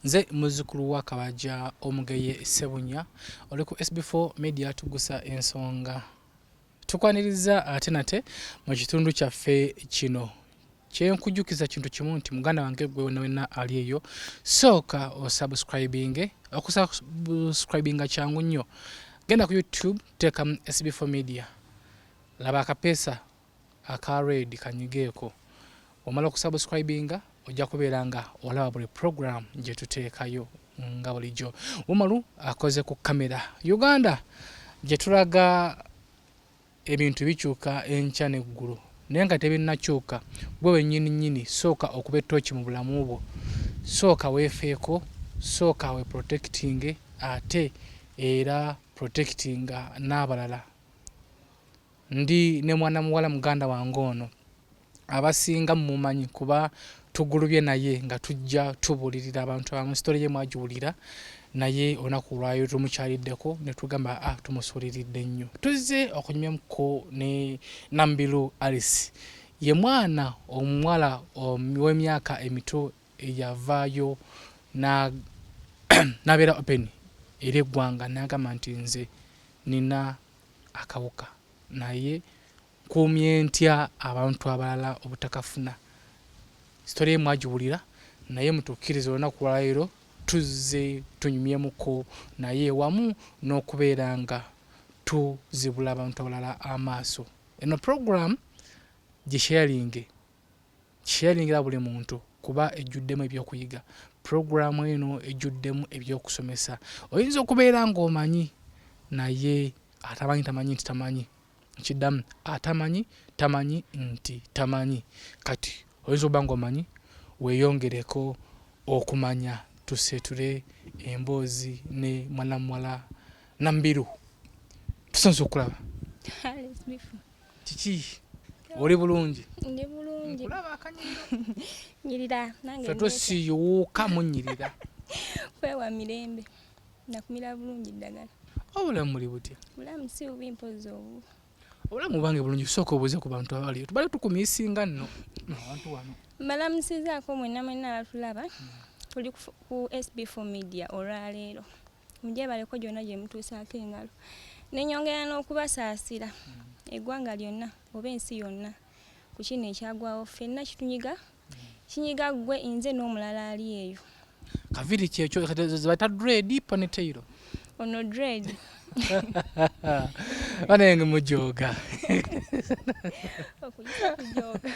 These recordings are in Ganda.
Nze muzzukulu wa Kabaja Omugeye Ssebunya, oli ku SB4 Media tugusa ensonga. Tukwaniriza ate nate mu kitundu kyaffe kino. Kyenkujjukiza kintu kimu nti muganda wange gwe wena wena ali eyo, sooka osubscribinge. Okusubscribinga kyangu nnyo. Genda ku YouTube, teekamu SB4 Media. Laba akapeesa aka red kanyigeeko. Omala okusubscribinga ojja kubeera nga olaba buli program gye tuteekayo nga bulijjo. Umaru akoze ku kamera. Uganda gye tulaga ebintu bikyuka enkya n'eggulo naye nga tebinnakyuka gwe wennyini nnyini sooka okuba ettooki mu bulamu bwo. Sooka weefeeko, sooka weprotectinge ate era protectinga n'abalala. Ndi ne mwana muwala muganda wange ono abasinga mumumanyi kuba tugulubye naye nga tujja tubuulirira abantu abamu sitole ye mwagiwulira naye olunaku olwayo tumukyaliddeko ne tugamba ah, tumusuuliridde nnyo. Tuzze okunyumyamuko ne Nambilu Alice, ye mwana omuwala ow'emyaka emito eyavaayo n'abeera open eri eggwanga n'agamba nti nze nina akawuka naye nkuumye ntya abantu abalala obutakafuna. Sitole ye mwagiwulira naye mutukkirize olunaku lwaleero tuzze tunyumyemuko naye wamu n'okubeera nga tuzibula abantu abalala amaaso. Eno program gisharinge Sharingira buli muntu kuba ejjuddemu ebyokuyiga. Pulogulaamu eno ejjuddemu ebyokusomesa. Oyinza okubeera ng'omanyi naye atamanyi tamanyi nti tamanyi. Nkiddamu, atamanyi tamanyi nti tamanyi. Kati oyinza okuba ng'omanyi, weeyongereko okumanya tuseetule emboozi ne mwanamuwala Nambiru. Tusanyuse okukulaba. Kiki? Oli bulungi? Ndi bulungi. Nkulaba akanyiriro. Nyirira nange. Ffe tusiiwuuka munyirira. Kwewa mirembe. Nakumira bulungi ddagala. Obulamu muli butya? Obulamu si bubi mpozzi obubi. Obulamu bwange bulungi, sooka obuuze ku bantu abali. Tubadde tukumiisinga nno abantu wano. Mbalamusizaako mwenna mwenna abatulaba. Tuli ku SB4 Media olwaleero. Mugyebaleko gyonna gye mutuusaako engalo. Ne nyongera n'okubasaasira eggwanga lyonna oba ensi yonna ku kino ekyagwawo. Ffenna kitunyiga, kinyiga ggwe, nze n'omulala ali eyo. Kaviri kyekyo zebayita dread ponytail. Ono dread. Banange mujooga. Okuyita kujooga.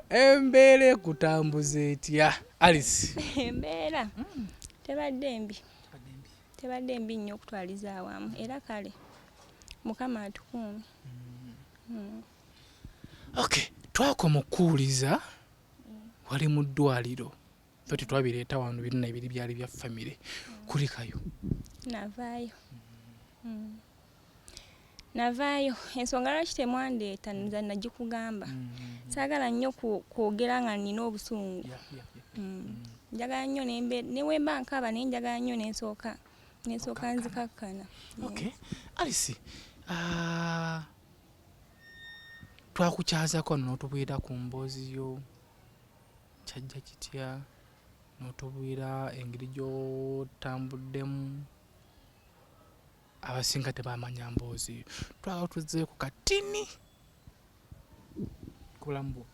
Embeera ekutambuza etya Alice? Embeera tebadde mbi, tebadde mbi nnyo okutwaliza awamu era kale Mukama atukuume. Okay, twakoma okukuwuliza wali mu ddwaliro ffe tetwabireeta wano birina ebiri byali bya famire kulikayo. Navaayo. Navaayo ensonga lwaki temwandeeta nze nagikugamba. Saagala nnyo kwogera nga nnina obusungu. Njagala nnyo ne bwe mba nkaaba naye njagala nnyo ne nsooka nzikakkana. Okay. Alice, twakukyazaako wano n'otubuulira ku mboozi yo kyajja kitya n'otubuulira engeri gy'otambuddemu abasinga tebamanya mboozi yo. Twagala tuzzeeko katini ku bulamu bwo.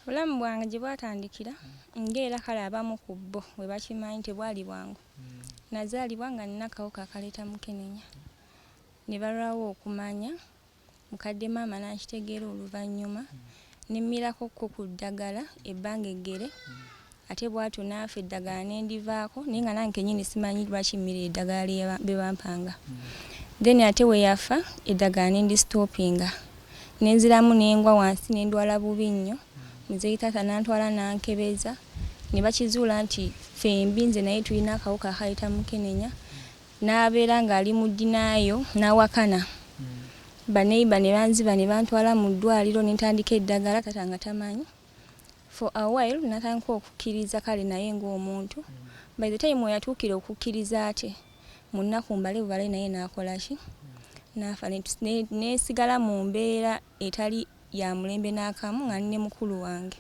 Obulamu bwange gye bwatandikira ng'era kale abamu ku bo bwe bakimanyi tebwali bwangu. Nazaalibwa nga nnina akawuka akaleeta mukenenya ne balwawo okumanya, mukadde maama n'akitegeera oluvannyuma ne mmirako ko ku ddagala ebbanga eggere ate bw'atyo n'afa eddagala ne ndivaako naye nga nange kennyini simanyi lwaki mmira eddagala lye bampanga. Then ate we yafa eddagala ne ndisitoopinga ne nziramu ne ngwa wansi ne ndwala bubi nnyo. Muzeeyi taata n'antwala n'ankebeza ne bakizuula nti ffembi nze naye tulina akawuka akaleeta mukenenya n'abeera ng'ali mu denial n'awakana. Baneyiba ne banziba ne bantwala mu ddwaliro ne ntandika eddagala taata nga tamanyi. For a while natandika okukkiriza kale naye ng'omuntu. By the time we yatuukira okukkiriza ate mu nnaku mbale bubale naye n'akola ki? N'afa ne neesigala mu mbeera etali ya mulembe n'akamu nga ndi ne mukulu wange.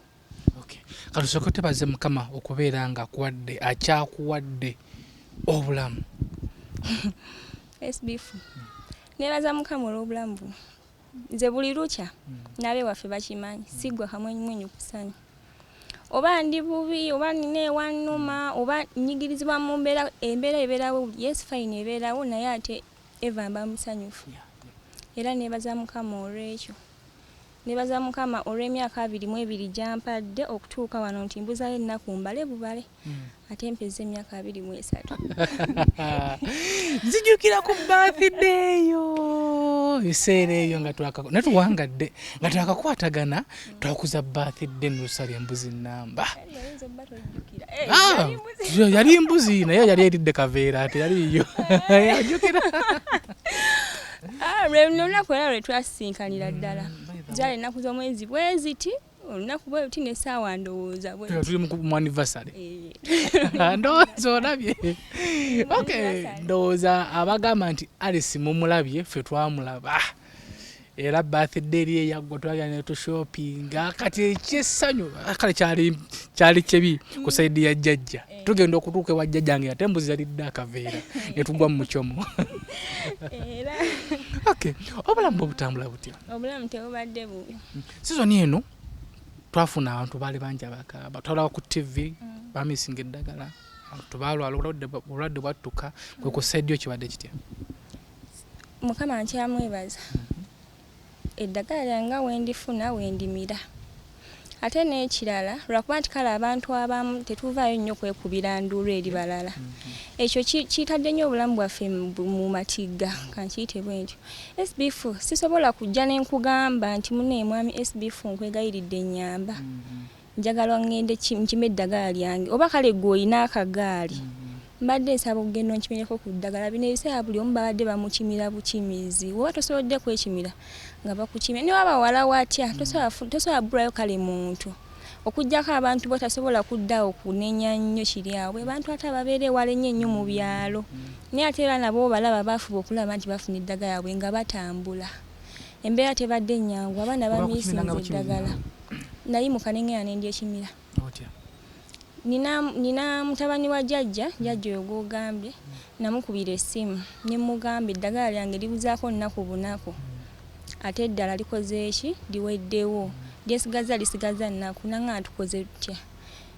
Okay. Okay. Katusooke twebaze Mukama okubeera nga akuwadde, akyakuwadde obulamu. SB4. Nebaza Mukama olw'obulamu buno. Nze buli lukya n'abewaffe bakimanyi, siggwa kamwenyumwenyu ku ssanyu. Oba ndi bubi, oba nina ewannuma, oba nnyigirizibwa mu mbeera, embeera ebeerawo, yes fine ebeerawo, naye ate Eva mba musanyufu. Era nebaza Mukama olw'ekyo. Nebaza Mukama olw'emyaka 22 gy'ampadde okutuuka wano nti mbuzayo ennaku mbale bubale. Ate mpeza emyaka 23. Nzijukira ku birthday yo ebiseera ebyo nga naye tuwangadde nga twakakwatagana, twakuza birthday n'olusala embuzi nnamba. Yali mbuzi naye yali eridde kaveera, ate yaliyo ajjukira. Lunaku era lwe twasisinkanira ddala, zaali ennaku z'omwezi bwe ziti, olunaku bwe luti n'essaawa ndowooza bwe tuli mu anniversary. Ndowooza olabye. Okay, ndowooza abagamba nti Alice mumulabye, ffe twamulaba era birthday eri eyaggwa twagenda ne tushoppinga. Kati ekyessanyu kale kyali kyebi ku side ya jjajja, tugenda okutuuka ewa jjajja nga ate embuzi yalidde akaveera ne tugwa mu mukyomo. Okay, obulamu bwe butambula butya? Obulamu tebubadde bubi. Sizoni eno twafuna abantu baali bangi abakaaba, twalaba ku TV bamisinga eddagala, abantu balwala obulwadde bwattuka. Kwe ku side yo kibadde kitya? Mukama nkyamwebaza, eddagala lyange nga wendifuna wendimira. Ate n'ekirala, lwakuba nti kale abantu abamu tetuvaayo nnyo kwekubira nduulu eri balala, ekyo kitadde nnyo obulamu bwaffe mu matigga, kankiyite bwe ntyo. SB4 sisobola kujja ne nkugamba nti munnaye mwami SB4 nkwegayiridde nnyamba, njagala ŋŋende nkime eddagala lyange, oba kale gwe olina akagaali, mbadde nsaba okugenda onkimireko ku ddagala. Bino ebiseera buli omu babadde bamukimira bukimizi, oba tosobodde kwekimira nga bakukimira, ne waba wala watya tosobola bbulayo kale muntu okuggyako abantu botasobola kuddaawo kunenya nnyo kiri awo, bwe bantu ate ababeera ewala ennyo ennyo mu byalo. Naye ate era nabo balaba baafuba okulaba nti bafuna eddagala lyabwe nga batambula. Embeera tebadde nnyangu, abaana bamiisinze eddagala. Nayimuka ne ŋŋenda ne ndyekimira. Nina mutabani wa jjajja, jjajja oyo gw'ogambye, namukubira essimu ne mmugamba eddagala lyange libuzaako nnaku bunaku, ate eddala likoze ki, liweddewo, lyensigazza lisigaza nnaku. N'aŋŋamba tukoze tutya?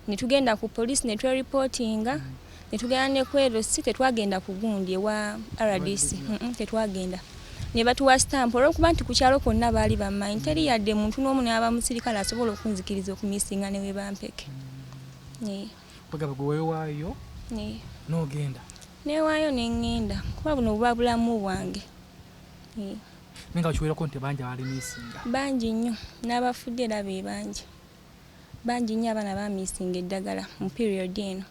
Ne tugenda ku poliisi ne tweripootinga, ne tugenda ne ku LC, tetwagenda ku gundi ewa RDC, tetwagenda. Ne batuwa stamp olw'okuba nti ku kyalo kwonna baali bammanyi, teri yadde muntu n'omu n'aba musirikale asobola okunzikiriza okumisinga ne we bampeke. Bagamba gwe weewaayo n'ogenda? Neewaayo ne ŋŋenda kuba buno buba bulamu bwange. Naye nga bakiwerako nti bangi abalimisinga. Bangi nnyo, n'abafudde era be bangi. Bangi nnyo abaana bamisinga eddagala mu period eno.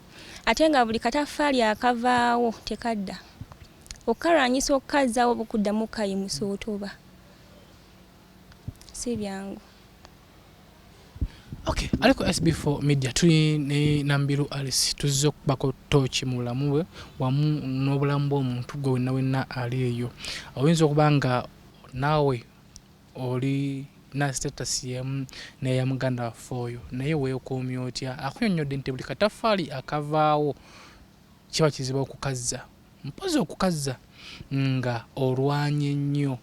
Ate nga buli kataffaali akavaawo tekadda. Okukalwanyisa okukazzaawo oba okuddamu okukayimusa otoba. Si byangu. Okay, aliko SB4 Media tuli ne Nambiru Alice, tuzze okukubako ttooki mu bulamu bwe wamu n'obulamu bw'omuntu gwe wenna wenna ali eyo. Oyinza okuba nga naawe oli na status y'emu n'eya muganda waffe oyo, naye weekuumye otya? Akunnyonnyodde nti buli kataffaali akavaawo kiba kizibu okukazza, mpozzi okukazza nga olwanye nnyo.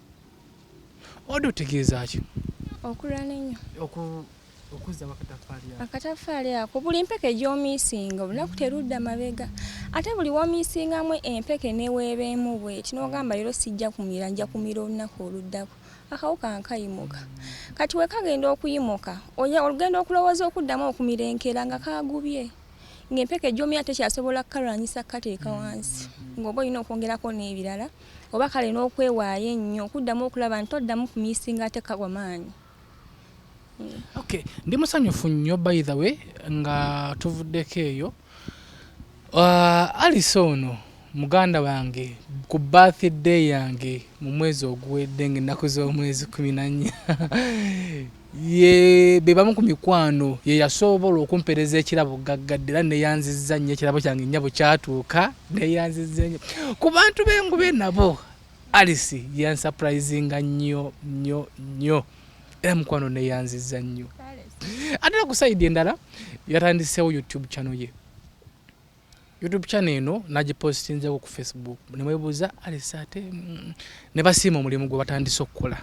Obadde otegeeza ki? Okulwana ennyo. Okuzza akataffaali ako. Akataffaali ako buli mpeke gy'omiisinga olunaku terudda mabega, ate buli w'omiisingamu empeke neweebeemu bw'eti n'ogamba leero sijja kumira, nja kumira olunaku oluddako, akawuka nkayimuka. Kati we kagenda okuyimuka, ogenda okulowooza okuddamu okumira enkeera nga kaagubye, ng'empeke gy'omira tekyasobola kukalwanyisa kukateeka wansi, ng'oba olina okwongerako n'ebirala oba kale n'okwewaayo ennyo okuddamu okulaba nti toddamu kumiisinga ate kagwa maanyi. Okay, ndi musanyufu nnyo by the way nga tuvuddeko eyo. Alice ono muganda wange ku birthday yange mu mwezi oguwedde ng'ennaku z'omwezi 14, ye be bamu ku mikwano ye yasobola okumpeereza ekirabo gaggadde, era neyanzizza nnyo ekirabo kyange nnyabo kyatuuka, neyanzizza nnyo ku bantu b'engube nabo. Alice yansurprisinga nnyo nnyo nnyo, era mukwano neyanzizza nnyo. Ate era ku side endala yatandiseewo YouTube channel ye. YouTube channel eno nagipostinzeko ku Facebook nemwebuuza Alice ate ne basiima omulimu gwe batandise okukola.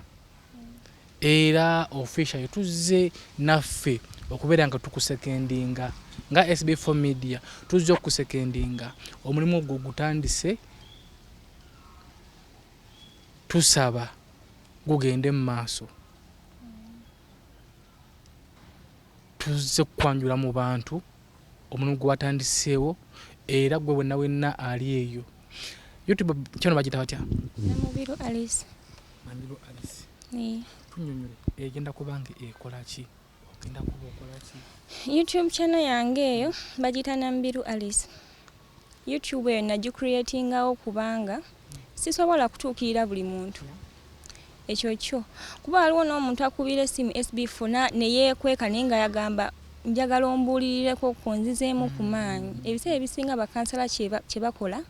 Era officially tuzze naffe okubeera nga tukusekendinga nga SB4 Media, tuzze okusekendinga omulimu ogwo gutandise, tusaba gugende mu maaso. Tuzze kukwanjula mu bantu omulimu gwe watandiseewo, era gwe wenna wenna ali eyo. YouTube channel bagiyita batya? Namubiru Alice. Namubiru Alice. Tunnyonnyole egenda kuba nga ekola ki? Ogenda kuba okola ki? YouTube channel yange eyo bagiyita Namubiru Alice. YouTube eyo nagicreatingawo kubanga sisobola kutuukirira buli muntu. Ekyo kyo kuba waliwo n'omuntu akubira essimu SB4 ne yeekweka naye nga yagamba njagala ombuulirireko ku nzizeemu ku maanyi. Ebiseera ebisinga bakansala kye bakola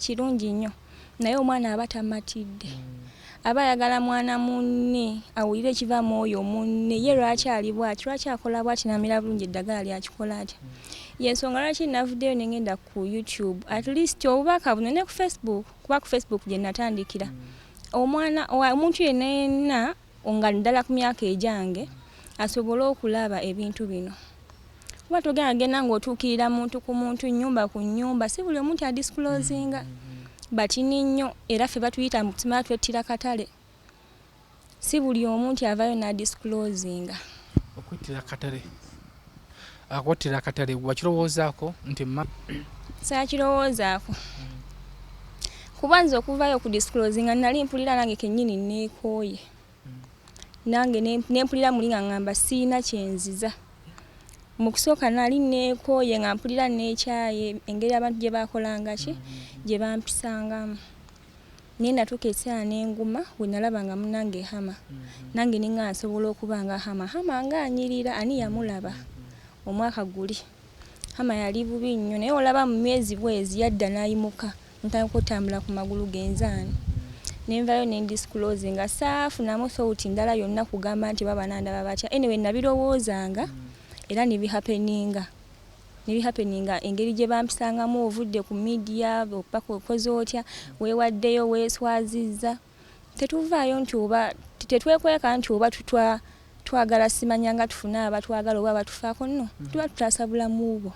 kirungi nnyo, naye omwana aba tamatidde, aba ayagala mwana munne awulire ekiva mu oyo munne, ye lwaki ali bw'ati, lwaki akola bw'ati n'amira bulungi eddagala lyakikola atya. Y'ensonga lwaki navuddeyo ne ngenda ku YouTube, at least obubaka buno, ne ku Facebook, kuba ku Facebook gye natandikira. Omwana omuntu yenna yenna nga ddala ku myaka egyange asobole okulaba ebintu bino. Kuba togenda genda ng'otuukirira muntu ku muntu, nnyumba ku nnyumba, si buli omu nti adisclosinga. Batini nnyo era ffe batuyita mbu tumala twettira katale. Si buli omu nti avaayo n'adisclosinga. Okwettira katale. Akwettira akatale wakirowoozaako nti ma Saakirowoozaako. Kuba nze okuvaayo okudisclosinga nali mpulira nange kennyini neekooye. Nange ne mpulira muli nga ŋŋamba siyina kye nziza. Mu kusooka nali neekooye nga mpulira neekyaye engeri abantu gye baakolanga ki gye bampisangamu. Naye natuuka ekiseera ne nguma we nalaba nga munnange Hama. Nange ne nga nsobola okuba nga Hama. Hama ng'anyirira ani yamulaba omwaka guli. Hama yali bubi nnyo naye olaba mu myezi bwezi yadda n'ayimuka ntandika otambula ku magulu genzaani. Ne nvaayo ne ndisclose nga saafunamu thought ndala yonna kugamba nti baba nandaba batya. Anyway nabirowoozanga era ne bihappeninga. Ne bihappeninga engeri gye bampisangamu ovudde ku media okoze otya, weewaddeyo, weeswazizza. Tetuvaayo nti oba tetwekweka nti oba twagala simanya nga tufune abatwagala oba abatufaako, no tuba tutaasa bulamu bwo.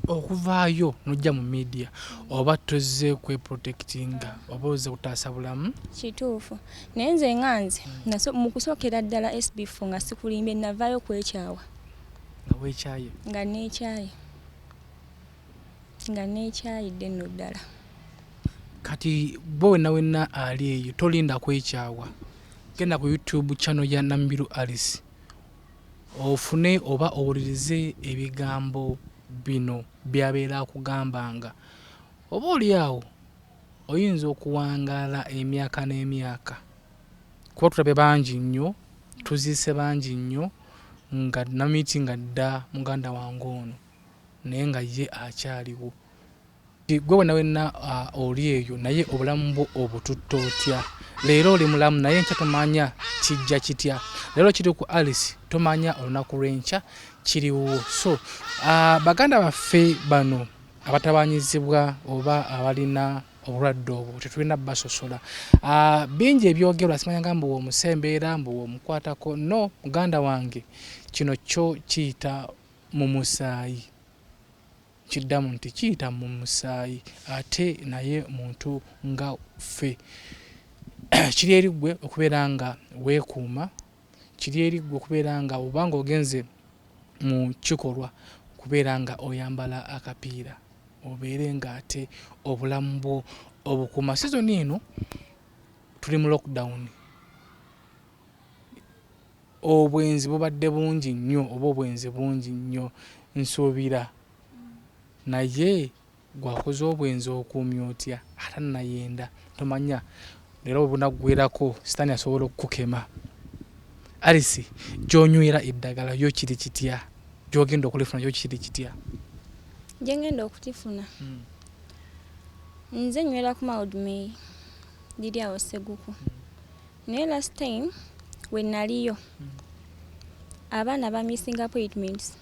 Okuvaayo n'ojja mu media oba tozze kweprotectinga oba ozze kutaasa bulamu? Kituufu. Naye nze nga nze mu kusookera ddala SB4 nga sikulimbye navaayo kwekyawa. Nga weekyaye? Nga neekyaye. Nga neekyayidde nno ddala. Kati gwe wenna wenna ali eyo tolinda kwekyawa. Genda ku YouTube channel ya Namubiru Alice ofune oba owulirize ebigambo bino by'abeera akugambanga. Oba oli awo oyinza okuwangaala emyaka n'emyaka. Kuba tulabye bangi nnyo, tuziise bangi nnyo nga namiitinga dda muganda wange ono naye nga ye akyaliwo. Gwe wenna wenna oli eyo naye obulamu bwo obututte otya? Leero oli mulamu naye enkya tomanya kijja kitya. Leero kiri ku Alice tomanya olunaku lw'enkya kiriwo. So baganda baffe bano abatabanyizibwa oba abalina obulwadde obwo tetulina basosola. Bingi ebyogerwa simanya nga mbu omusembeera mbu omukwatako. No muganda wange kino kyo kiyita mu musaayi. Kiddamu nti kiyita mu musaayi ate naye muntu nga ffe. Kiri eri ggwe okubeera nga weekuuma, kiri eri ggwe okubeera nga oba ng'ogenze mu kikolwa okubeera nga oyambala akapiira obeere ng'ate obulamu bwo obukuuma. Sizoni eno tuli mu lockdown. Obwenzi bubadde bungi nnyo oba obwenzi bungi nnyo nsuubira naye gwakoze obwenzi okuumye otya ate nayenda tomanya leero bwe bunaggweerako sitaani asobola okukukema. Alice gy'onywera eddagala yo kiri kitya? Gy'ogenda okulifuna yo kiri kitya? Gye ngenda okutifuna nze nywera ku Mild May liri awo Sseguku. Naye last time we naliyo Abaana bamissinga appointments,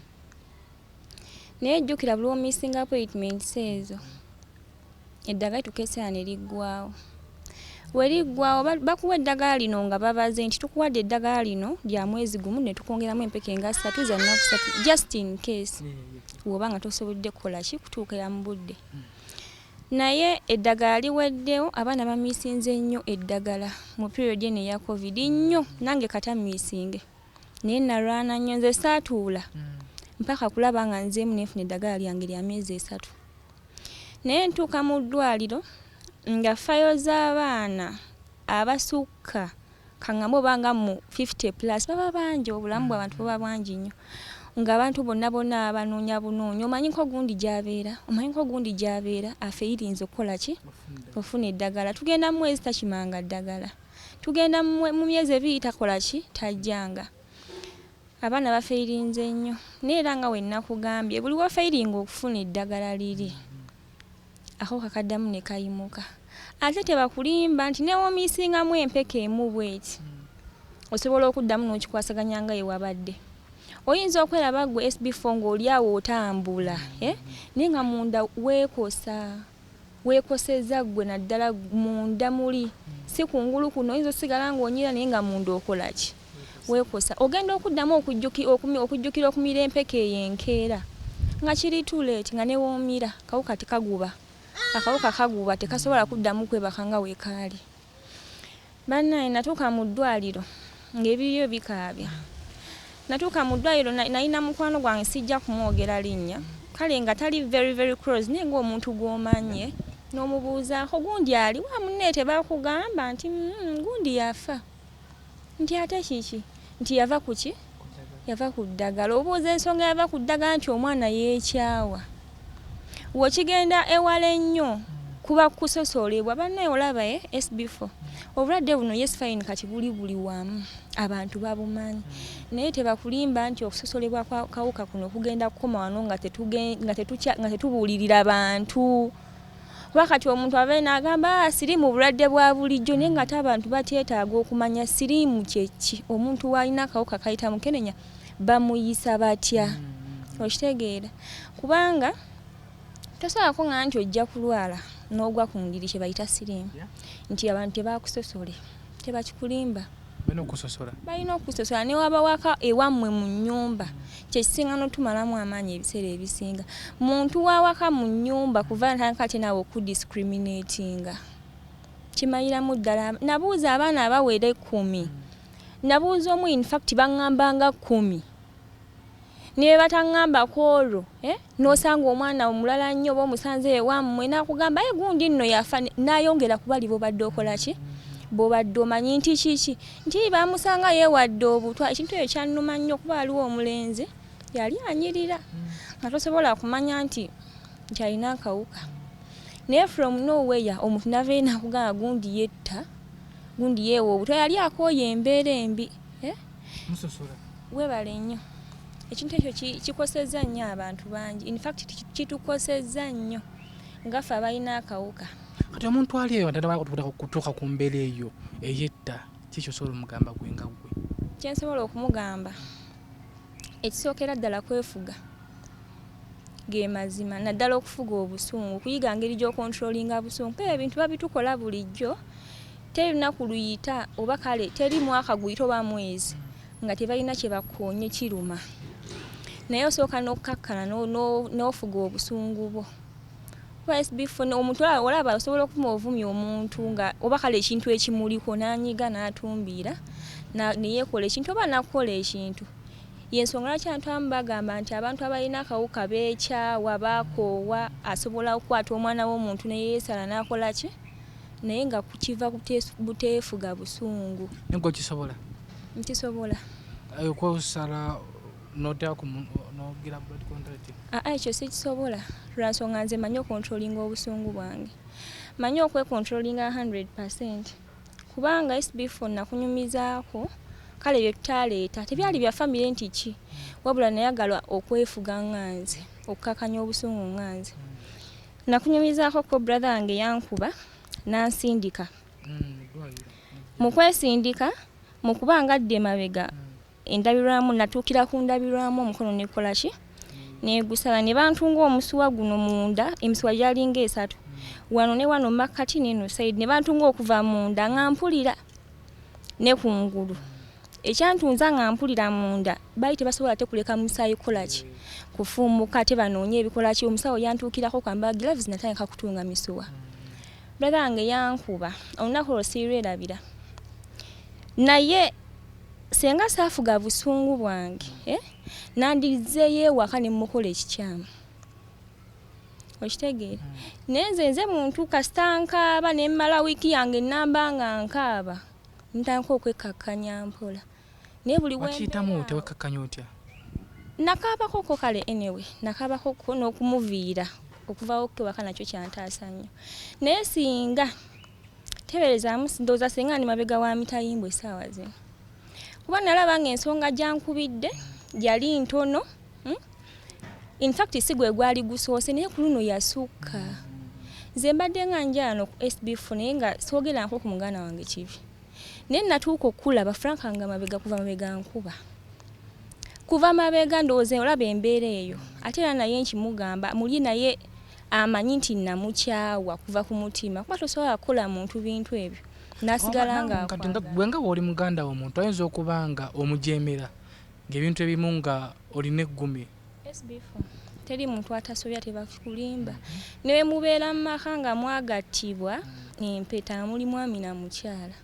naye jjukira buli omissinga appointments ezo, eddagala lituuka ekiseera ne liggwawo. We liggwawo, bakuwa eddagala lino nga babaze nti tukuwadde eddagala lino lya mwezi gumu, ne tukwongeramu empeke nga 3 za nnaku 3, just in case bw'oba nga tosobodde kukola ki, kutuukira mu budde. Naye eddagala liweddewo. Abaana bamissinze nnyo eddagala mu period eno eya COVID nnyo. Nange kata missinge, naye nalwana nnyo. Nze saatuula mpaka kulaba nga nzeemu nenfuna eddagala lyange lya myezi 3. Naye ntuuka mu ddwaliro nga file z'abaana abasukka, kaŋŋambe oba nga mu 50 plus, baba bangi. Obulamu bw'abantu buba bwangi nnyo, ng'abantu bonna bonna banoonya bunoonya. Omanyi nko gundi gy'abeera, omanyi nko gundi gy'abeera, afeeyirinze okukola ki, ofuna eddagala. Tugenda mu mwezi takimanga ddagala, tugenda mu myezi 2 takola ki, tajjanga. Abaana bafeeyirinze nnyo. Naye era nga we nakugambye, buli wafeeyiringa okufuna eddagala liri ako kakaddamu ne kayimuka. Ate tebakulimba nti newomissingamu empeke emu bweti, osobola okuddamu n'okikwasaganya nga wewabadde. Oyinza okweraba gwe SB4 ng'oli awo otambula, eh? Naye nga munda weekosa, weekoseza ggwe, naddala munda muli, si kungulu kuno. Oyinza osigala ng'onyira, naye nga munda okola ki? Weekosa. Ogenda okuddamu okujjukira okumira empeke eyo enkeera nga kiri too late, nga newoomira kawuka tekaguba, akawuka kaguba, tekasobola kuddamu kwebaka nga weekaali. Bannaye, natuuka mu ddwaliro ng'ebiryo bikaabya. Natuuka mu ddwaliro, nalina mukwano gwange, sijja kumwogera linnya, kale nga tali very very close, naye ng'omuntu gw'omanye, n'omubuuzaako, "Gundi ali wa? Munne tebakugamba nti gundi yafa?" Nti, "Ate kiki?" Nti, "Yava ku ki? Yava ku ddagala." Obuuza ensonga yava ku ddagala, nti omwana yeekyawa. Wekigenda ewala ennyo kuba kusosolebwa. Bannaye, olaba e SB4, obulwadde buno, yes, fine, kati buli buli wamu, abantu babumanyi, naye tebakulimba nti okusosolebwa kwa kawuka kuno kugenda kukoma wano nga tetubuulirira bantu. Kuba kati omuntu abeere n'agamba, "Ah, siriimu bulwadde bwa bulijjo," naye nga ate abantu batyetaaga okumanya siriimu kyeki, omuntu w'alina akawuka kayita mukenenya bamuyisa batya. Okitegeera? Kubanga tosobola kuŋŋamba nti ojja kulwala n'ogwa ku ndiri kye bayita siriimu nti abantu tebakusosole. Tebakikulimba. Balina okusosola. Balina okusosola. Ne waba waka ewammwe mu nnyumba, kyekisinga n'otumalamu amaanyi ebiseera ebisinga. Muntu wawaka mu nnyumba kuva natandika ate naawe okudiscriminatinga, kimaliramu ddala. Nabuuza abaana abawera 10, nabuuza omu, infact baŋŋambanga 10, ne bataŋŋamba ku olwo, eh? N'osanga omwana omulala nnyo oba omusanze ewammwe n'akugamba, "Ye gundi nno yafa," n'ayongera kubali b'obadde okola ki, bw'obadde omanyi nti kiki, nti bamusanga yeewadde obutwa. Ekintu ekyo kyannuma nnyo, kuba waliwo omulenzi yali anyirira nga tosobola kumanya nti alina akawuka, naye from nowhere omuntu navayo nakugamba gundi yetta, gundi yeewa obutwa, yali akooye embeera embi, eh? Musosola. Weebale nnyo. Ekintu ekyo kikosezza nnyo abantu bangi. Infact kitukosezza nnyo nga ffe abalina akawuka. Kati omuntu ali eyo atandaba kutuuka ku mbeera eyo eyetta, kiki osobola omugamba gwe nga gwe? Kyensobola okumugamba, ekisookera ddala kwefuga, ge mazima, naddala okufuga obusungu, kuyiga ngeri gy'okontrolinga busungu, kuba ebintu babitukola bulijjo. Teri lunaku luyita oba kale teri mwaka guyita oba mwezi nga tebalina kye bakoonye kiruma, naye osooka n'okkakkana n'ofuga obusungu bwo. Kuba SB4, omuntu olaba osobola okuvuma ovumya omuntu nga oba kale ekintu ekimuliko n'anyiga n'atumbiira ne yeekola ekintu oba n'akukola ekintu. Yensonga lwaki abantu abamu bagamba nti abantu abalina akawuka beekyawa, baakoowa. Asobola okukwata omwana w'omuntu ne yeesala n'akola ki, naye nga kiva buteefuga busungu. Naye gwe okisobola? Nkisobola. Okwesala noteeka nogira blood contact? Aa, ekyo sikisobola, lwa nsonga nze manyi okontrolinga obusungu bwange, manyi okwekontrolinga 100, kubanga SB4 nakunyumizaako kale bye tutaleeta tebyali bya famire nti ki, wabula nayagala okwefuga nga nze, okukakanya obusungu nga nze. Nakunyumizaako ko brother wange yankuba n'ansindika. Mu kwesindika, mu kuba nga adda emabega, Endabirwamu natuukira ku ndabirwamu, omukono nekola ki, negusala, ne bantunga omusuwa guno munda. Emisuwa gyalinga esatu, wano ne wano makkati neno side, ne bantunga okuva munda nga mpulira ne kungulu. Ekyantunza nga mpulira munda, baali tebasobola te kuleka musaayi kukola ki, kufuumuka, ate banoonye ebikola ki. Omusawo yantuukirako kwambala gloves, natandika kutunga misuwa. Brother wange yankuba olunaku olwo siirwerabira, naye senga saafuga busungu bwange, eh? Nandizzeeyo ewaka ne mukola ekikyamu, okitegeera? Naye nze muntu kasita nkaaba ne mmala wiiki yange ennamba nga nkaaba, ntandika okwekkakkanya mpola, naye buli Wakiyitamu wembeera otya? Wekkakkanya otya? Nakaabakoko kale, anyway nakaabakoko n'okumuviira okuvawo kewaka nakyo kyantaasa nnyo. Naye singa teberezaamu, ndowooza singa ndi mabega wa mitayimbwa essaawa zino, kuba nalaba nga ensonga gyankubidde yali ntono, In fact si gwe gwali gusoose, naye ku luno yasukka. Nze mbadde nga njano ku SB4, naye nga soogeranko ku muganda wange kibi, naye natuuka okulaba Frank nga mabega, kuva mabega nkuba, kuva mabega. Ndowooza olaba embeera eyo, ate era naye nkimugamba muli, naye amanyi nti namukyawa kuva ku mutima, kuba tosobola kukola muntu bintu ebyo n'asigala nga Kati nga akwagala. Gwe nga bw'oli muganda wo, omuntu ayinza okuba nga omujemera ng'ebintu ebimu nga olina eggume. SB4, teri muntu atasobya, tebakulimba. Ne bwe mubeera mu maka nga mwagattibwa empeta, muli mwami na mukyala,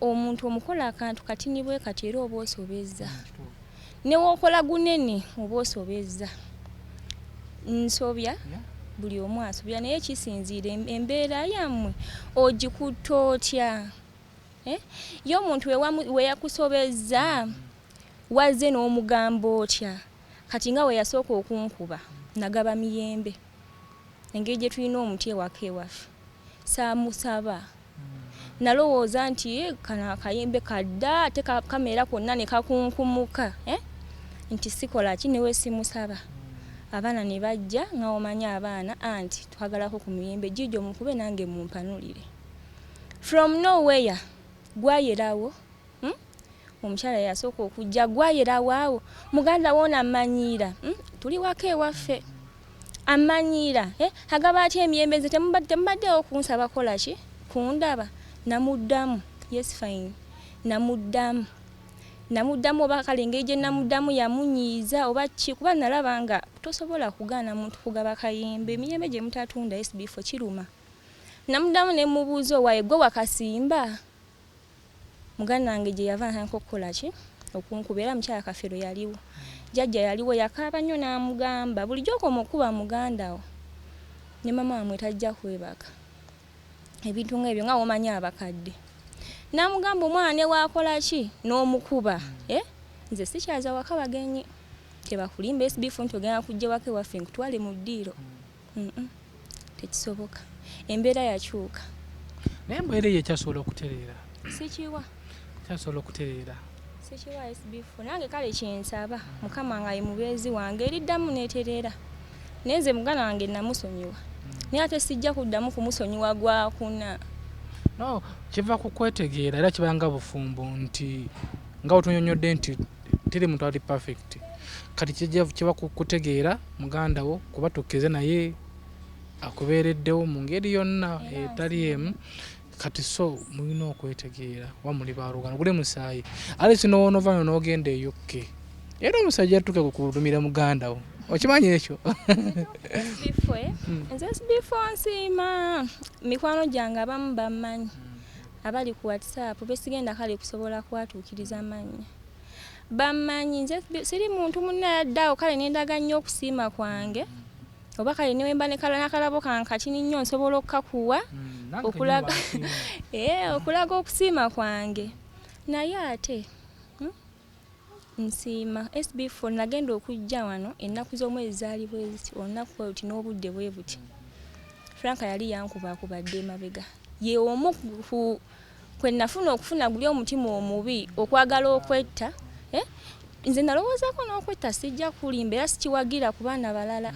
omuntu omukola akantu katini bwe kati, era oba osobezza. Ne wookola gunene oba osobezza. Nsobya, buli omu asobya, naye kisinziira embeera yammwe ogikutta otya, eh? Ye omuntu we yakusobezza, wazze n'omugamba otya? Kati nga we yasooka okunkuba, nagaba miyembe, engeri gye tulina omuti ewaka ewaffe, saamusaba. Nalowooza nti, "Eh, kano akayembe kadda ate kameera konna ne kakunkumuka, eh? Nti sikola ki, newe simusaba." Abaana ne bajja, nga omanyi abaana, anti twagalako ku miyembe giigyo, mukube nange mumpanulire. From nowhere gwayerawo, Omukyala yasooka okujja, gwayerawo awo, muganda woona amanyiira, Tuli waka ewaffe, amanyiira, eh? Agaba atya emiyembe? Nze temubaddewo kunsaba kola ki, kundaba. Namuddamu, "Yes, fine." Namuddamu oba kale engeri gye namuddamu yamunyiiza oba ki, kuba nalaba nga tosobola kugaana muntu kugaba kayembe, emiyembe gye mutatunda. SB4, kiruma. Namuddamu ne mubuuza, "Owaaye gwe wakasimba?" Muganda wange gye yava natandika okukola ki, okunkuba. Era mukyala Kafero yaliwo, jjajja yaliwo, yakaaba nnyo n'amugamba, "Bulijjo okoma okuba muganda wo, ne mama wamwe tajja kwebaka." Ebintu nga ebyo, nga womanyi abakadde. N'amugamba, "Omwana ne waakola ki n'omukuba, eh? Nze sikyaza waka bagenyi." Tebakulimba SB4 nti ogenda kujja waka ewaffe nkutwale mu ddiiro. Tekisoboka, embeera yakyuka. Naye embeera eyo ekyasobola okutereera? Sikiwa. Ekyasobola okutereera? Sikiwa SB4. Nange kale kyensaba Mukama nga ye mubeezi wange, eriddamu neetereera. Naye nze muganda wange namusonyiwa, naye ate sijja kuddamu kumusonyiwa gwakuna. No, kiva ku kwetegeera, era kibanga bufumbo nti nga wetunyonyodde nti teri muntu ali perfect. Kati kiba ku kutegeera muganda wo, kuba tukkirize naye akubeereddewo mu ngeri yonna Era etali emu. Kati so mulina okwetegeera oba muli baluganda, guli musaayi. Ate kino woonova n'ogenda e UK, era omusajja atuuke kukulumira muganda wo, okimanyi ekyo? SB4, eh? Nze SB4 nsiima mikwano gyange, abamu bammanyi abali ku WhatsApp, besigenda kale kusobola kwatuukiriza mannya, bammanyi. Nze siri muntu munayadde awo, kale nendaga nnyo okusiima kwange, oba kale newemba n'akalabo kankatini nnyo nsobola okukakuwa Nange Okulaga- kenyini. Okulaga okusiima kwange. Naye ate, Nsiima SB4. Nagenda okujja wano ennaku z'omwezi zaali bwe ziti, olunaku bwe luti n'obudde bwe buti. Franka yali yankubakubadde emabega, ye omu ku kwe nafuna okufuna guli omutima omubi okwagala okwetta, eh? Nze nalowoozaako n'okwetta, sijja kulimba, era sikiwagira ku baana balala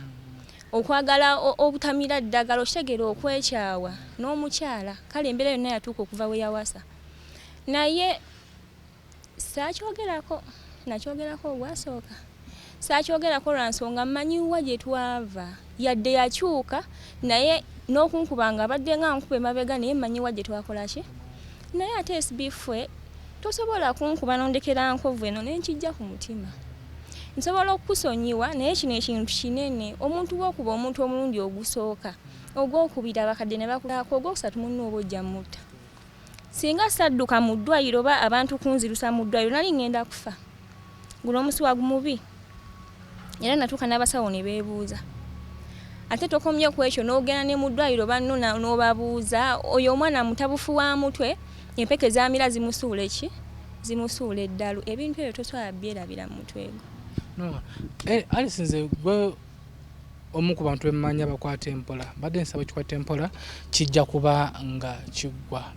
okwagala obutamira ddagala, okitegeera, okwekyawa n'omukyala. Kale embeera yonna yatuuka okuva we yawasa, naye saakyogerako. Nakyogerako ogwasooka, saakyogerako lwa nsonga mmanyi wa gye twava, yadde yakyuka naye n'okunkuba nga abadde nga nkuba emabega, naye mmanyi wa gye twakola ki. Naye ate SB4 tosobola kunkuba n'ondekera nkovu eno ne nkijja ku mutima. Nsobola okukusonyiwa, naye kino ekintu kinene. Omuntu bw'okuba omuntu omulundi ogusooka, ogwokubiri abakadde ne bakulako, ogwokusatu munno oba ojja mutta. Singa sadduka mu ddwaliro oba abantu kunzirusa mu ddwaliro, nali ngenda kufa. Guno omusuwa gumubi, era natuuka n'abasawo ne beebuuza. Ate tokomye ku ekyo, n'ogenda ne mu ddwaliro banno n'obabuuza, oyo omwana mutabufu wa mutwe, empeke zamira zimusuula eki, zimusuula eddalu. Ebintu ebyo tosobola byerabira mu mutwe gwo. No, Alice, nze gwe omu ku bantu bemmanya bakwata empola, mbadde nsaba kikwata empola, kijja kuba nga kiggwa.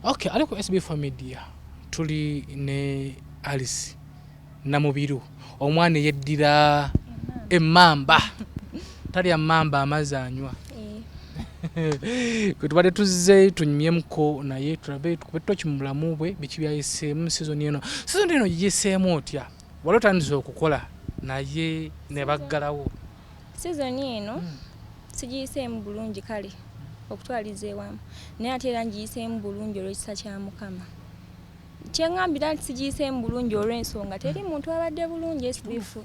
Okay, ali ku SB4 Media tuli ne Alice Namubiru, omwana eyeddira emmamba, talya mmamba, amazzi anywa. Kwe tubadde tuzze tunyumyemuko naye, tulabe tukube toki mu bulamu bwe, biki byayiseemu sizoni eno. Sizoni eno giyiseemu otya? Wali otandise okukola naye ne baggalawo. Sizoni eno sigiyiseemu bulungi, kale okutwaliza ewamu, naye ate era ngiyiseemu bulungi olw'ekisa kya Mukama. Kyeŋŋambira nti sigiyiseemu bulungi olw'ensonga teri muntu abadde bulungi SB4.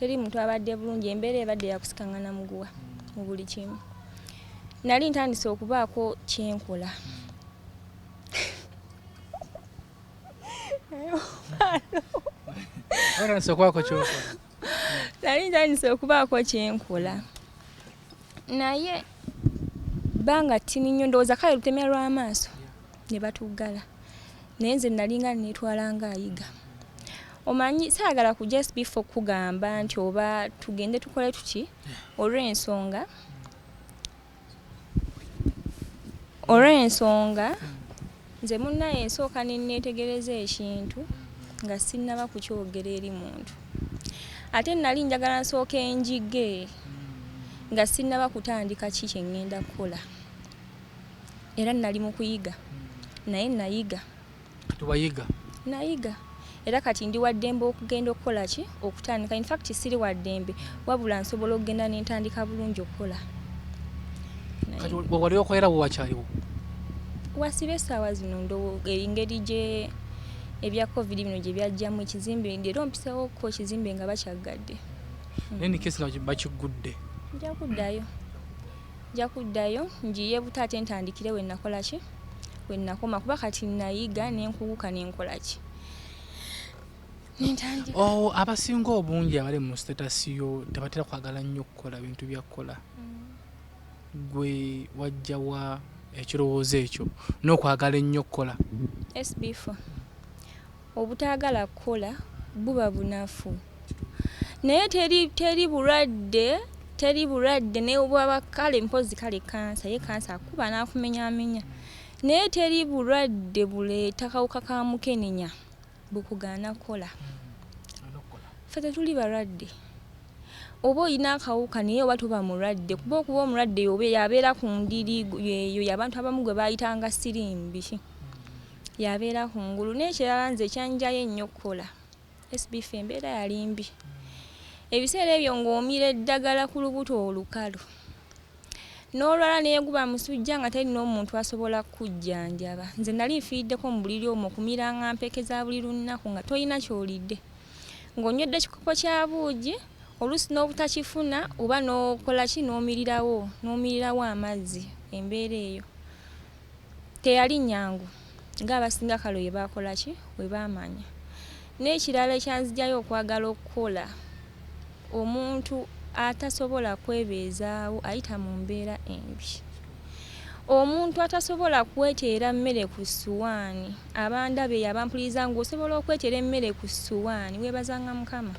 Teri muntu abadde bulungi, embeera ebadde yakusikaŋŋana muguwa mu buli kimu. Nali ntandise okubaako kyenkola. Otandise okubaako kyokola. Nali ntandise okubaako kyenkola, naye bbanga ttini nnyo, ndowooza kale lutemya lw'amaaso ne batuggala. Naye nze nalinga neetwala ng'ayiga. Omanyi saagala kujja SB4 kugamba nti oba tugende tukole tuki, olw'ensonga nze munnaye nsooka ne neetegereza ekintu nga sinnaba kukyogera eri muntu. Ate nali njagala nsooka enjige nga sinnaba kutandika ki kye ŋŋenda kukola. Era nali mu kuyiga, naye nayiga. Tuwayiga. Nayiga, era kati ndi waddembe okugenda okukola ki, okutandika. In fact siri waddembe, wabula nsobola okugenda ne ntandika bulungi okukola. Kati wali okolera wo wakyaliwo? Wasiba essaawa zino, ndowo engeri gye ebya COVID bino gye byajjamu ekizimbe, leero mpisewokko ekizimbe nga bakyaggadde. Naye in case nga bakiggudde? Nja kuddayo, nja kuddayo njiye buto, ate ntandikire we nakola ki, we nakoma, kuba kati nayiga nenkuguka nenkola ki, nentandika. Oh, abasinga obungi abali mu status yo tebatera kwagala nnyo kukola bintu bya kukola. Gwe wajjawa ekirowoozo ekyo n'okwagala ennyo okukola? SB4, obutaagala kukola buba bunafu, naye teri bulwadde, teri bulwadde ne bwaba kale mpozi kale kansa, ye kansa akuba n'akumenyaamenya, naye teri bulwadde buleeta kawuka ka mukenenya bukugaana kukola. Ffe tetuli balwadde. Oba olina akawuka naye oba toba mulwadde, kuba okuba omulwadde yobe yabeera ku ndiri eyo y'abantu abamu gwe bayitanga siriimu biki, yabeera ku ngulu. N'ekirala nze ekyanjayo ennyo okukola, SB4, embeera yali mbi ebiseera ebyo, ng'omira eddagala ku lubuto olukalu n'olwala neeguba musujja nga teri n'omuntu asobola kukujjanjaba. Nze nali nfiiriddeko mu buliri omwo, okumiranga mpeke za buli lunaku nga tolina ky'olidde, ng'onywedde ekikopo kya buugi, oluusi n'obutakifuna, oba n'okola ki, n'omirirawo amazzi. Embeera eyo teyali nnyangu ng'abasinga kale we baakola ki, we baamanya. N'ekirala ekyanzigyayo okwagala okukola, omuntu atasobola kwebeezaawo ayita mu mbeera embi. Omuntu atasobola kweteera mmere ku ssuwaani, abandaba eyo abampuliriza, ng'osobola okweteera emmere ku ssuwaani, weebazanga Mukama.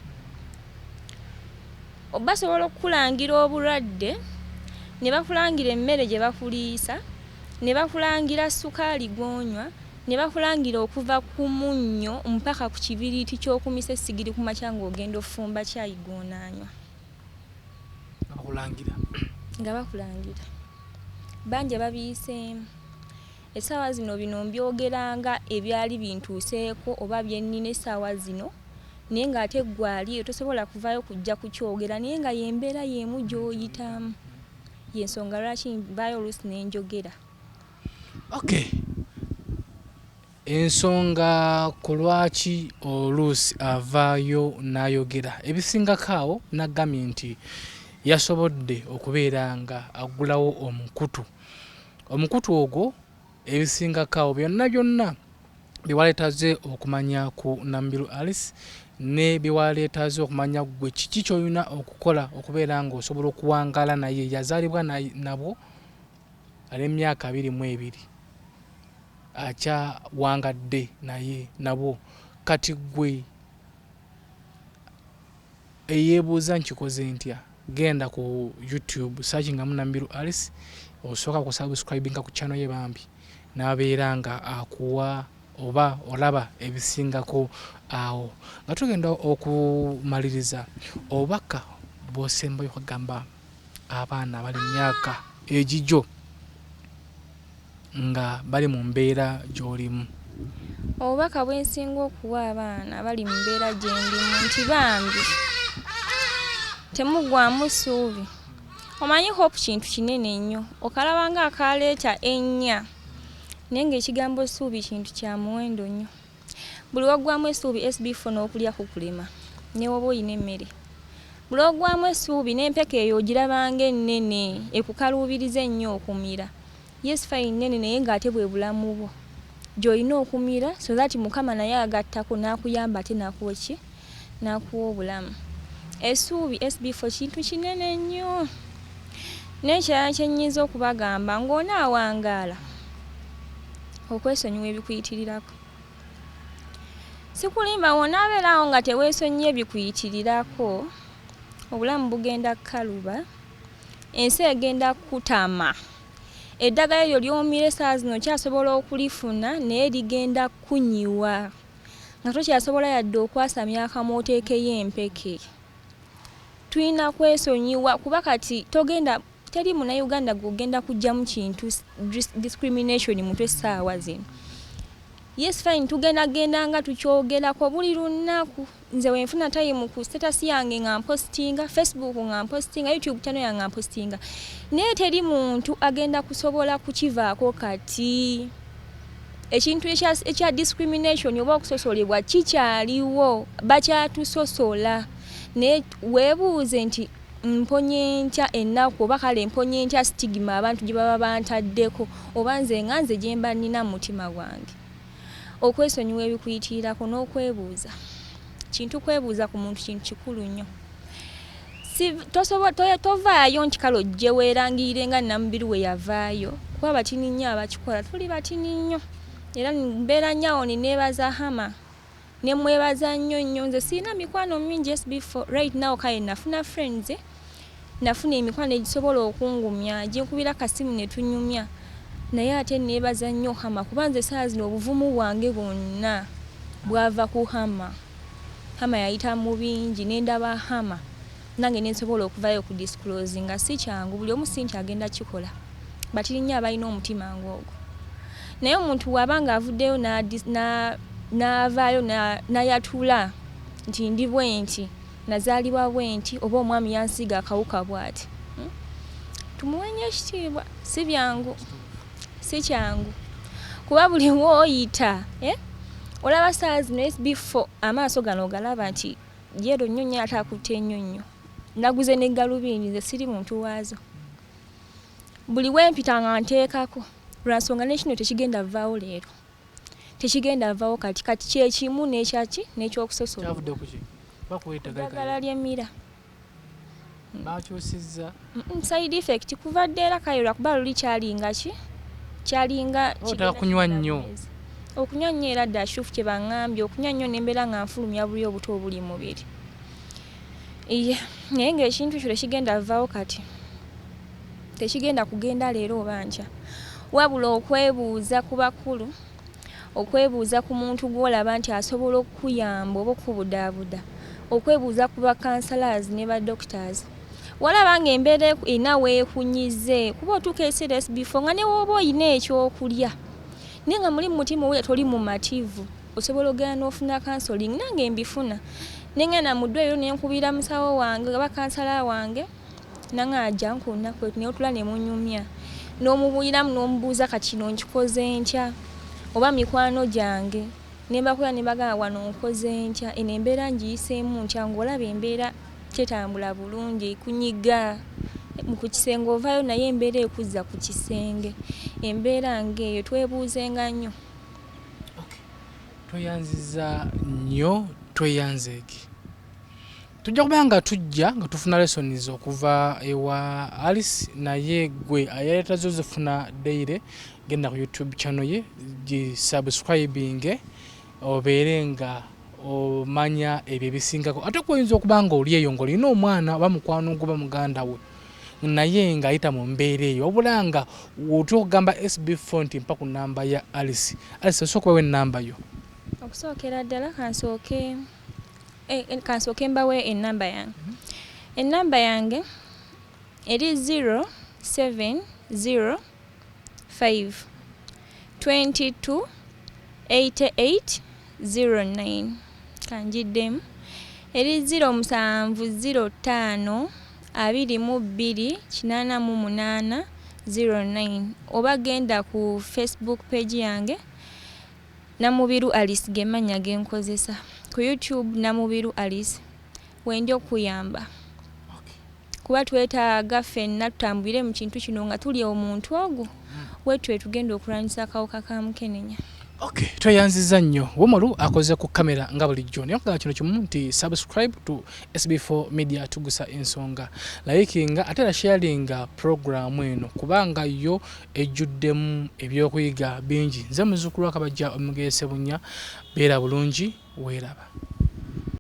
Basobola okukulangira obulwadde, ne bakulangira emmere gye bakuliisa, ne bakulangira sukaali gw'onywa, ne bakulangira okuva ku munnyo mpaka ku kibiriiti ky'okumisa essigiri ku makya ng'ogenda ofumba kyayi gw'onaanywa. Bakulangira. Nga bakulangira. Bangi ababiyiseemu. Essaawa zino bino mbyogera nga ebyali bintuuseeko oba bye nnina essaawa zino naye ng'ate ggwe ali eyo tosobola kuvaayo kujja kukyogera naye nga y'embeera y'emu gy'oyitamu. Y'ensonga lwaki nvaayo oluusi ne njogera. Okay. Ensonga ku lwaki oluusi avaayo n'ayogera ebisingako awo n'agambye nti yasobodde okubeera nga aggulawo omukutu. Omukutu ogwo ebisingako awo byonna byonna bye waleetaze okumanya ku Namubiru Alice ne bye waleetaze okumanya ggwe kiki ky'olina okukola okubeera ng'osobola okuwangaala naye yazaalibwa nabwo al'emyaka 22 akyawangadde naye nabwo kati ggwe eyeebuuza nkikoze ntya genda ku YouTube searchingamu Namubiru Alice osooka ku subscribinga ku channel ye bambi n'abeera nga akuwa oba olaba ebisingako awo nga tugenda okumaliriza obubaka bw'osembayo okugamba abaana abali mu myaka egigyo nga bali mu mbeera gy'olimu. Obubaka bwe nsinga okuwa abaana abali mu mbeera gye ndimu nti bambi temuggwaamu ssuubi. Omanyi hope kintu kinene nnyo, okalaba nga akaleeta ennya naye ng'ekigambo ssuubi kintu kya muwendo nnyo. Buli lw'oggwaamu essuubi SB4 n'okulya kukulema ne bw'oba olina emmere. Buli lw'oggwaamu essuubi n'empeke eyo ogiraba ng'ennene ekukaluubiriza ennyo okumira. Yes fine nnene naye ng'ate bwe bulamu bwo gy'olina okumira so that Mukama naye agattako n'akuyamba ate n'akuwa ki? N'akuwa obulamu. Essuubi SB4 kintu kinene nnyo. N'ekirala kye nnyinza okubagamba ng'onaawangaala okwesonyiwa ebikuyitirirako. Sikulimba bw'onaabeera awo nga teweesonyiye bikuyitirirako, obulamu bugenda kukaluba, ensi egenda kukutama. Eddagala eryo ly'omira essaawa zino okyasobola okulifuna naye ligenda kukunyiwa nga tokyasobola yadde okwasamya akamwa oteekeyo empeke. Tulina kwesonyiwa kuba kati togenda teri Munnayuganda gw'ogenda kuggyamu kintu discrimination mutwe essaawa zino. Yes fine tugenda genda nga tukyogerako buli lunaku. Nze bwe nfuna time ku status yange nga mpostinga, Facebook nga mpostinga, YouTube channel yange nga mpostinga. Naye teri muntu agenda kusobola kukivaako kati. Ekintu ekya discrimination oba okusosolebwa kikyaliwo, bakyatusosola. Naye weebuuze nti mponye ntya ennaku oba kale mponye ntya stigma abantu gye baba bantaddeko oba nze nga nze gye mba nnina mu mutima gwange. Okwesonyiwa ebikuyitirirako n'okwebuuza. Kintu kwebuuza ku muntu kintu kikulu nnyo. Tovaayo nti kale ojje weerangirire nga Namubiru we yavaayo kuba batini nnyo abakikola tuli batini nnyo. Era mbeera nnyo awo ne neebaza Hama ne mwebaza nnyo nnyo nze sirina mikwano mingi SB4 right now kale nafuna friends nafuna emikwano egisobola okungumya ginkubira kasimu ne tunyumya naye ate neebaza nnyo Hama kuba nze essaawa zino obuvumu bwange bwonna bwava ku Hama. Hama yayita mu bingi ne ndaba Hama nange ne nsobola okuvaayo ku disclosinga si kyangu buli omu si nti agenda kikola batiri nnyo abalina omutima ng'ogwo. Naye omuntu bw'aba ng'avuddeyo n'avaayo n'ayatula nti ndi bwenti nazaalibwa bwenti oba omwami yansiiga akawuka bw'ati. Tumuwe nnyo ekitiibwa si byangu si kyangu kuba buli w'oyita olaba ssaawa zino SB4 amaaso gano ogalaba nti yellow nnyo nnyo ate akutte nnyo nnyo. Naguze ne galubindi nze siri muntu waazo. Buli we mpita nga nteekako lwa nsonga ne kino tekigenda vvaawo leero. Tekigenda vvaawo kati kati kye kimu n'ekyaki n'ekyokusosola. Kyavudde ku ki? Bakuwa eddagala Eddagala ly'emmira. Baakyusizza. Side effect kuva dda era kale lwakuba luli kyalinga ki? Kyalinga Otera kunywa nnyo. Okunywa nnyo era dda kituufu kye baŋŋambye okunywa nnyo ne mbeera nga nfulumya buli obuto obuli mu mubiri. Iye naye ng'ekintu ekyo tekigenda vvaawo kati. Tekigenda kugenda leero oba nkya. Wabula okwebuuza ku bakulu, okwebuuza ku muntu gw'olaba nti asobola okukuyamba oba okukubudaabuda, okwebuuza ku ba counsellors ne ba doctors. Walaba ng'embeera erina weekunyize kuba otuuka ekiseera SB4 nga ne w'oba oyina ekyokulya Naye nga muli mu mutima owulira toli mumativu, osobola ogenda n'ofuna counseling. Nange mbifuna, nengenda mu ddwaliro nenkubira musawo wange oba kansala wange, nanga ajja ku lunaku etu neyotula ne munyumya n'omubuuliramu n'omubuuza kati kino nkikoze ntya, oba mikwano gyange nembakuya ne bagamba wano nkoze ntya, eno embeera ngiyiseemu ntya, ng'olaba embeera tetambula bulungi, ekunyiga ku kisenge ovaayo naye embeera ekuzza ku kisenge. Embeera ng'eyo twebuuzenga nnyo. Tweyanziza nnyo, tweyanzeege. Tujja kuba nga tujja nga tufuna lessons okuva ewa Alice, naye gwe ayaleeta zo zifuna daily. Genda ku YouTube channel ye, gisubscribinge, obeere nga omanya ebyo ebisingako. Ate kuyinza okuba nga oli eyo ng'olina omwana oba mukwano gwo oba muganda we naye ng'ayita mu mbeera eyo, wabula nga otya okugamba SB4 nti mpa ku namba ya Alice. Alice, osobola okubawo enamba yo? Okusookera ddala kansooke mbawe enamba yange. Enamba yange eri 0705 22 88 09. Kanjiddemu, eri 0705 22 88 09. Oba genda ku Facebook page yange, Namubiru Alice, gemannya genkozesa ku YouTube, Namubiru Alice, wendi okuyamba, kuba twetaaga ffenna tutambulire mu kintu kino nga tuli omuntu ogwo wetwe tugenda okulwanyisa akawuka ka mukenenya. Okay, tweyanziza nnyo. Womalu akoze ku kamera nga bulijjo, naye okugamba kino kimu nti subscribe to SB4 Media, tugusa ensonga, likinga ate era sharinga programu eno kubanga yo ejjuddemu ebyokuyiga bingi. Nze muzzukulu wa Kabajja Omugeye Ssebunya, beera bulungi, weeraba.